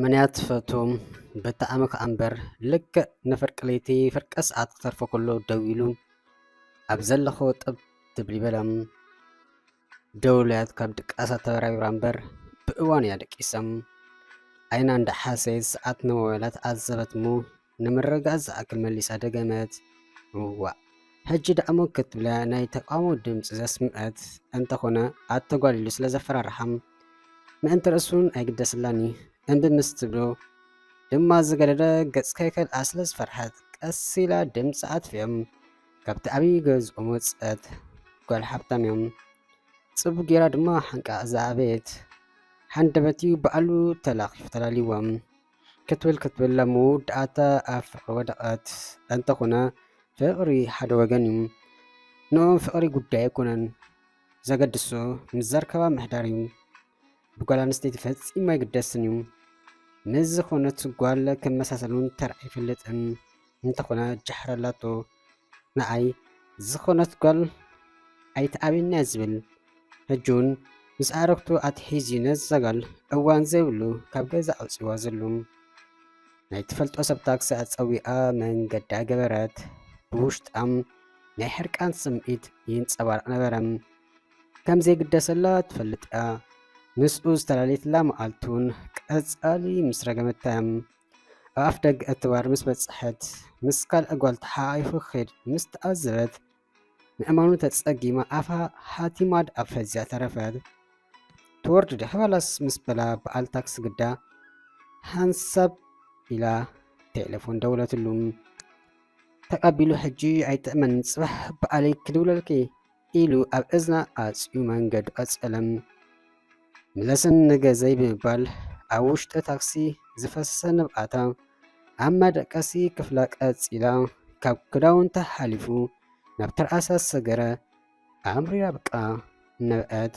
መንያ ትፈትዎም ብጣዕሚ ከኣ እምበር፣ ልክዕ ንፍርቂ ለይቲ ፍርቂ ሰዓት ክተርፎ ከሎ ደዊሉ፣ ኣብ ዘለኹ ጥብ ትብል ይበላ። ደውልያት ካብ ድቃሳ ተበራቢራ እምበር፣ ብእዋኑ እያ ደቂሳ። ዓይና እንዳሓሰየት ሰዓት ንሞባይላ ተዓዘበት እሞ፣ ንምርግጋእ ዝኣክል መሊሳ ደገመት። እዋእ፣ ሕጂ ደኣ ሞክት ትብላ ናይ ተቃውሞ ድምጺ ዘስምዐት እንተኾነ፣ ኣተጓሊሉ ስለ ዘፈራርሓ፣ ምእንቲ ርእሱን ኣይግደስላን እዩ። እምቢ ምስ ትብሎ ድማ ዝገደደ ገጽ ከይከልኣ ስለ ዝፈርሐት፣ ቀስ ኢላ ድምጻ ኣጥፊኦም ካብቲ ዓብዪ ገዝኦም ወጸት። ጓል ሓብታም እዮም። ጽቡቕ ጌራ ድማ ሓንቃ ዝኣበየት። ሃንደበት'ዩ ባዕሉ ተላኺፉ ተላልይዎም። ክትብል ክትብል ኣብ መወዳእታ ኣብ ፍቕሪ ወደቐት። እንተኾነ ፍቕሪ ሓደ ወገን እዩ። ንኦም ፍቕሪ ጉዳይ ኣይኮነን። ዘገድሶ ምስ ዘርከባ ምሕዳር እዩ። ብጓል ኣንስተይቲ ፈጺሙ ኣይግደስን እዩ። ምስ ዝኾነት ጓል ክመሳሰል እውን ተራእዩ ኣይፈልጥን። እንተኾነ ጃሕሪ ኣላቶ። ንዓይ ዝኾነት ጓል ኣይትኣብየኒ እያ ዝብል። ሕጂ እውን ምስ ኣዕሩኽቱ ኣትሒዙ ነዛ ጓል እዋን ዘይብሉ ካብ ገዛ ኣውጺእዋ ዘሎ። ናይ ትፈልጦ ሰብ ታክሲ ኣጸዊኣ መንገዳ ገበረት። ብውሽጣ ናይ ሕርቃን ስምዒት ይንጸባረቕ ነበረ። ከም ዘይግደሰላ ትፈልጥ እያ። ምስኡ ዝተላለየትላ መዓልቲ እውን ቀጻሊ ምስ ረገመታ እያ። ኣብ ኣፍ ደገ እቲ ባር ምስ በጽሐት፣ ምስ ካልእ ጓል ተሓቋቒፉ ክኸይድ ምስ ተዓዘበት፣ ምእማኑ ተጸጊማ ኣፋ ሓቲማ ደኣ ፈዚዛ ተረፈት። ትወርድ ዲኺ ዋላስ ምስ በላ በዓል ታክሲ ግዳ ሓንሳብ ኢላ ቴሌፎን ደወለትሉ። ተቐቢሉ፣ ሕጂ ኣይጥዕመን፣ ጽባሕ በዓለይ ክድውለልኪ ኢሉ ኣብ እዝና ኣጽዩ መንገዱ ቀጸለ። ምለስን ንገዘይ ብምባል ኣብ ውሽጢ ታክሲ ዝፈሰሰ ንብዓታ ኣብ መደቀሲ ክፍላ ቀጺላ፣ ካብ ክዳውንታ ሓሊፉ ናብ ትርኣሳ ሰገረ ኣምሪራ በቃ ነበዐት።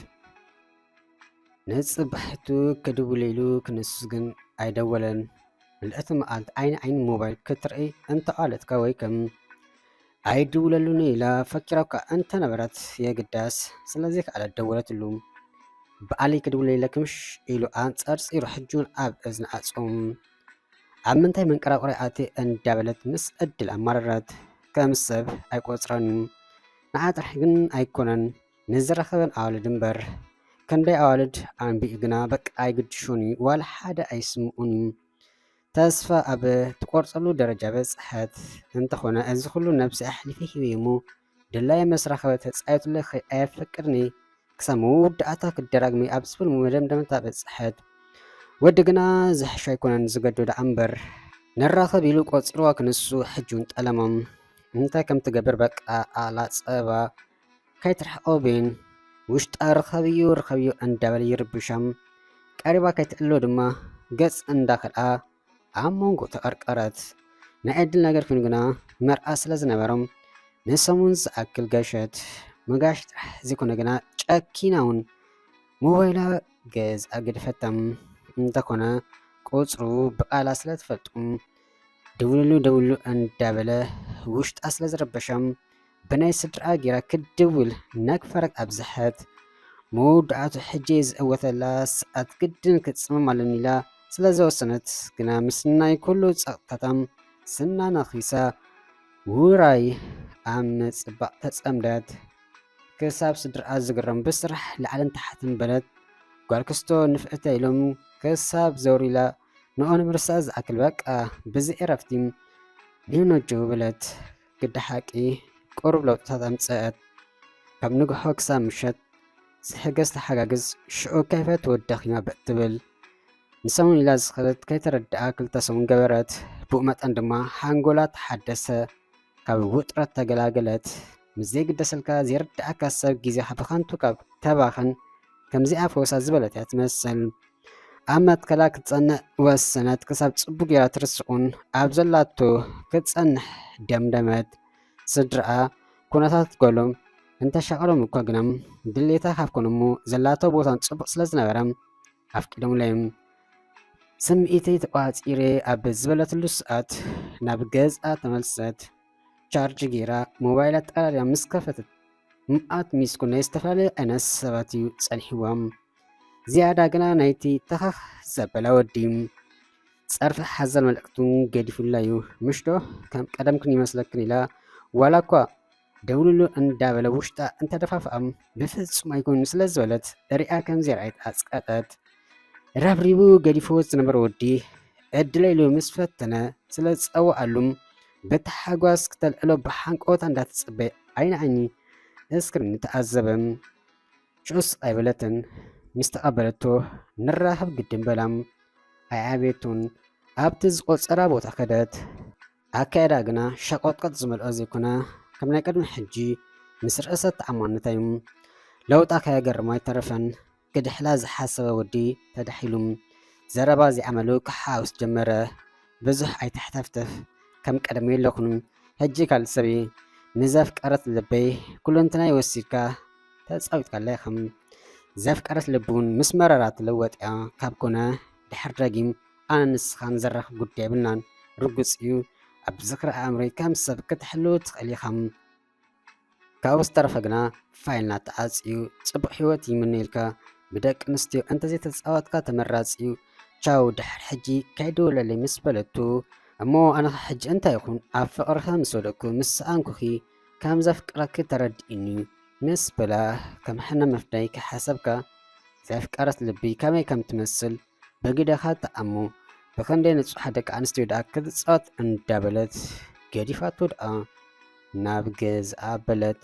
ንጽባሒቱ ክድውል ኢሉ ክንሱ ግን ኣይደወለን። ምልእቲ መዓልቲ ዓይኒ ዓይኒ ሞባይል ክትርኢ እንተቓለትካ ወይ ከም ኣይድውለሉን ኢላ ፈኪራካ እንተነበረት የግዳስ ስለዘይከኣለት ደወለትሉ። በዓለይ ክድውል ኢለ ክምሽ ኢሉ ኣንጸርጺሩ ሕጂ እውን ኣብ እዝኒ ኣጽዮም። ኣብ ምንታይ መንቀራቕሮ ኣትየ እንዳበለት ምስ ዕድል ኣማረረት። ከም ሰብ ኣይቆጽራን እዩ። ንዓ ጥራሕ ግን ኣይኮነን፣ ንዝረኸበን ኣዋልድ እምበር። ክንደይ ኣዋልድ ኣንቢኡ ግና በቃ ኣይግድሾን እዩ፣ ዋላ ሓደ ኣይስምዑን እዩ። ተስፋ ኣብ ትቆርጸሉ ደረጃ በጽሐት። እንተኾነ እዚ ኩሉ ነብሲ ኣሕሊፈ ሂበ እሞ ድላየ ምስ ረኸበ ተጻየቱለይ ክኸይድ ኣየፍቅድን እየ። ክሳብ መወዳእታ ክደራግመ ኣብ ዝብል መደምደምታ በጽሐት። ወዲ ግና ዝሕሾ ኣይኮነን ዝገዶ ደኣ እምበር። ንራኸብ ኢሉ ቆጺርዋ ክንሱ ሕጂ እውን ጠለማ። እንታይ ከም ትገብር በቃ ኣላ ጸባ ከይትርሕቆ ቤን። ውሽጣ ርኸብዮ ርኸብዮ እንዳበለ ይርብሻ። ቀሪባ ከይትዕሎ ድማ ገጽ እንዳኸልኣ ኣብ መንጎ ተቐርቀረት። ናይ ዕድል ነገር ኮይኑ ግና መርዓ ስለ ዝነበሮም ንሰሙን ዝኣክል ገሸት። ምጋሽ ጥራሕ ዘይኮነ ግና ጨኪና እውን ሞባይላ ገዝኣ ገደፈታ። እንተኾነ ቁጽሩ ብቓላ ስለ ትፈልጡ ደውልሉ ደውልሉ እንዳበለ ውሽጣ ስለ ዝረበሻ ብናይ ስድራኣ ጌራ ክድውል ነግፈረት ኣብዝሐት። መወዳእቱ ሕጂ ዝእወተላ ሰዓት ግድን ክትጽመም ኣለኒ ኢላ ስለ ዝወሰነት ግና ምስ ናይ ኩሉ ጸቕጥታታ ስና ነኺሳ ውራይ ኣብ ምጽባቕ ተጸምደት። ክሳብ ስድራኣ ዝግረም ብስራሕ ላዕልን ታሕትን በለት። ጓል ክስቶ ንፍዕተ ኢሎም ክሳብ ዘውር ኢላ ንኦ ንምርሳእ ዝኣክል በቃ ብዚ ዕረፍቲ ንነጆ በለት። ግዲ ሓቂ ቁሩብ ለውጥታት ኣምጸአት። ካብ ንግሆ ክሳብ ምሸት ዝሕገዝ ተሓጋግዝ ሽዑ ከይፈትወት ደኺማ በጥ ትብል። ንሰሙን ኢላ ዝኸደት ከይተረድኣ ክልተ ሰሙን ገበረት። ብኡ መጠን ድማ ሓንጎላ ተሓደሰ። ካብ ውጥረት ተገላገለት። ምስ ዘይግደሰልካ ዘይርድኣካ ሰብ ግዜኻ ብኸንቱ ካብ ተባኽን ከምዚኣ ፈወሳ ዝበለት እያ ትመስል። ኣብ መትከላ ክትጸንዕ ወሰነት። ክሳብ ጽቡቕ ጌራ ትርስቑን ኣብ ዘላቶ ክትጸንሕ ደምደመት። ስድራኣ ኩነታት ጓሎም እንተሻቐሎም እኳ ግና ድሌታ ካብ ኮኑ እሞ ዘላቶ ቦታን ጽቡቕ ስለ ዝነበረ ኣፍቂዶምለይ። ስምዒተይ ተቋጺረ ኣብ ዝበለትሉ ሰዓት ናብ ገዝኣ ተመልሰት። ቻርጅ ጌራ ሞባይላ ጠላልያ ምስ ከፈተት ምኣት ሚስኩል ናይ ዝተፈላለዩ ዓይነት ሰባት እዩ ጸኒሕዎም። ዝያዳ ግና ናይቲ ተኸኽ ዘበለ ወዲ። ጸርፊ ሓዘል መልእኽቲ እውን ገዲፉላ እዩ። ምሽ ዶ ከም ቀደምክን ይመስለክን ኢላ ዋላ እኳ ደውልሉ እንዳበለ ውሽጣ እንተደፋፍኣም ብፍጹም ኣይኮኑን ስለ ዝበለት ሪኣ ከም ዘይረኣየት ኣጽቀጠት። ረብሪቡ ገዲፍዎ ዝነበረ ወዲ ዕድለ ኢሉ ምስ ፈተነ ስለ ዝጸወኣሉም ብታሓጓስ ክተልዕሎ ብሓንቆታ እንዳተጸበየ ዓይኒ ዓይኒ እስክሪን ተኣዘበ። ጭስ ኣይበለትን። ምስ ተቐበለቶ ንራኸብ ግድን በላም። ኣይዓበየቱን። ኣብቲ ዝቆጸራ ቦታ ከደት። ኣካየዳ ግና ሸቆጥቆጥ ዝመልኦ ዘይኮነ ከም ናይ ቅድሚ ሕጂ ምስ ርእሰ ተኣማንነታ እዩ። ለውጣ ከየገርሞ ኣይተረፈን። ክድሕላ ዝሓሰበ ወዲ ተዳሒሉ ዘረባ ዘይኣመሉ ክሓውስ ጀመረ። ብዙሕ ኣይተሕተፍተፍ፣ ከም ቀደሙ የለኹን። ሕጂ ካልእ ሰብ እየ። ንዘፍቀረት ልበይ ኩለንትናይ ወሲድካ ተጻዊትካላ ኢኻ። ዘፍቀረት ልቢ እውን ምስ መረራ ትልወጥ እያ። ካብ ኮነ ድሕር ደጊም ኣነ ንስኻ ንዘራኽብ ጉዳይ የብልናን። ርጉጽ እዩ። ኣብ ዝኽሪ ኣእምሮይ ከም ሰብ ክትሕልው ትኽእል ኢኻ። ካብኡ ዝተረፈ ግና ፋይልና ተዓጽዩ ጽቡቕ ህይወት ይምነየልካ። ብደቂ ኣንስትዮ እንተዘይተጻወትካ ተመራጺ እዩ። ቻው፣ ድሕር ሕጂ ከይድውለለይ ምስ በለቱ፣ እሞ ኣነኸ ሕጂ እንታይ ይኹን ኣብ ፍቕርኸ ምስ ወደቅኩ ምስ ሰኣንኩኺ ከም ዘፍቅረኪ ተረዲእኒ ምስ በላ ከም ሕነ መፍዳይ ከሓሰብካ ዘፍቀረት ልቢ ከመይ ከም ትመስል ብግደኻ ተኣሙ። ብኽንደይ ንጹሓት ደቂ ኣንስትዮ ደኣ ክትጻወት እንዳበለት ገዲፋቶ ደኣ ናብ ገዝኣ ኣበለት።